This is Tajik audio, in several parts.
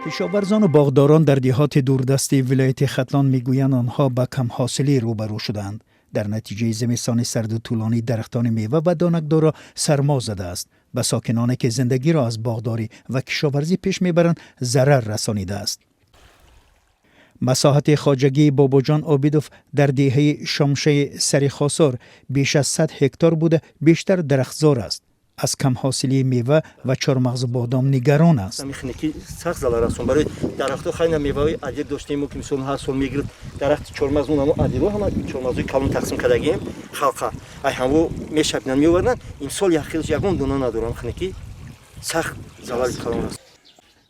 Кишоварзону боғдорон дар деҳоти дурдасти вилояти Хатлон мегӯянд, онҳо ба камҳосилӣ рӯбарӯ шуданд. Дар натиҷаи зимистони сарду тӯлонӣ дарахтони мева ва донакдорро сармо задааст, ба сокиноне, ки зиндагиро аз боғдорӣ ва кишоварзӣ пеш мебаранд, зарар расонидааст. Масоҳати хоҷагии Бобоҷон Обидов дар деҳаи Шомшаи Сари Хосор беш аз 100 ҳектор буда, бештар дарахтзор аст. Аз камҳосилии мева ва чормағзу бодом нигарон аст. Хунукӣ сахт залал расон барои дарахтҳо. Хайна меваҳои адир доштем, ки мисол ҳар сол мегирифт. Дарахти чормағз, ҳамо адиро, ҳама чормағзои калон тақсим кардагием халқа, ай ҳамо мешапинанд, меоварданд. Имсол як хелш ягон дона надорам. Хунукӣ сахт залали калон аст.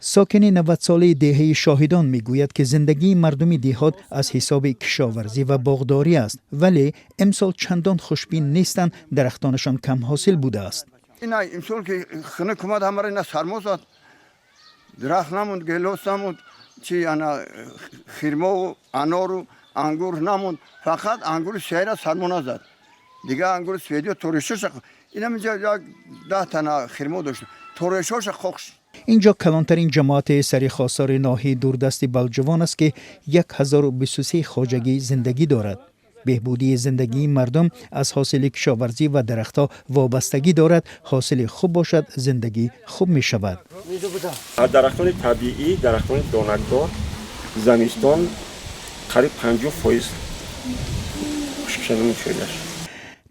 Сокини 90-солаи деҳаи Шоҳидон мегӯяд, ки зиндагии мардуми деҳот аз ҳисоби кишоварзӣ ва боғдорӣ аст, вале имсол чандон хушбин нестанд, дарахтонашон камҳосил будааст. Ина имсол ки хунук омад, ҳамаро ина сармо зад, дарахт намонд, гелос намонд, чи ана хирмову анору ангур намонд. Фақат ангури сеҳра сармо назад, дигар ангури сфедио торешоша инам инҷа як 10 тана хирмо дошт, торешоша қоқш. Инҷо калонтарин ҷамоати Сари Хосори ноҳияи дурдасти Балҷувон аст, ки 1023 хоҷагӣ зиндагӣ дорад. Беҳбудии зиндагии мардум аз ҳосили кишоварзӣ ва дарахтҳо вобастагӣ дорад. Ҳосили хуб бошад, зиндагӣ хуб мешавад. Дарахтони табиӣ, дарахтони донакдор замистон қариб 50% хушкшавӣ мушоҳида шуд.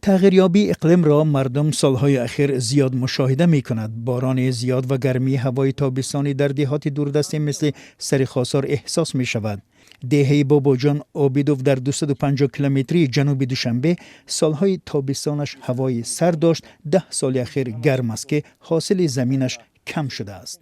Тағйирёбии иқлимро мардум солҳои ахир зиёд мушоҳида мекунад. Борони зиёд ва гармии ҳавои тобистонӣ дар деҳоти дурдасте мисли Сари Хосор эҳсос мешавад. Деҳаи Бобоҷон Обидов дар 250 километрии ҷануби Душанбе солҳои тобистонаш ҳавои сард дошт, 10 соли ахир гарм аст, ки ҳосили заминаш кам шудааст.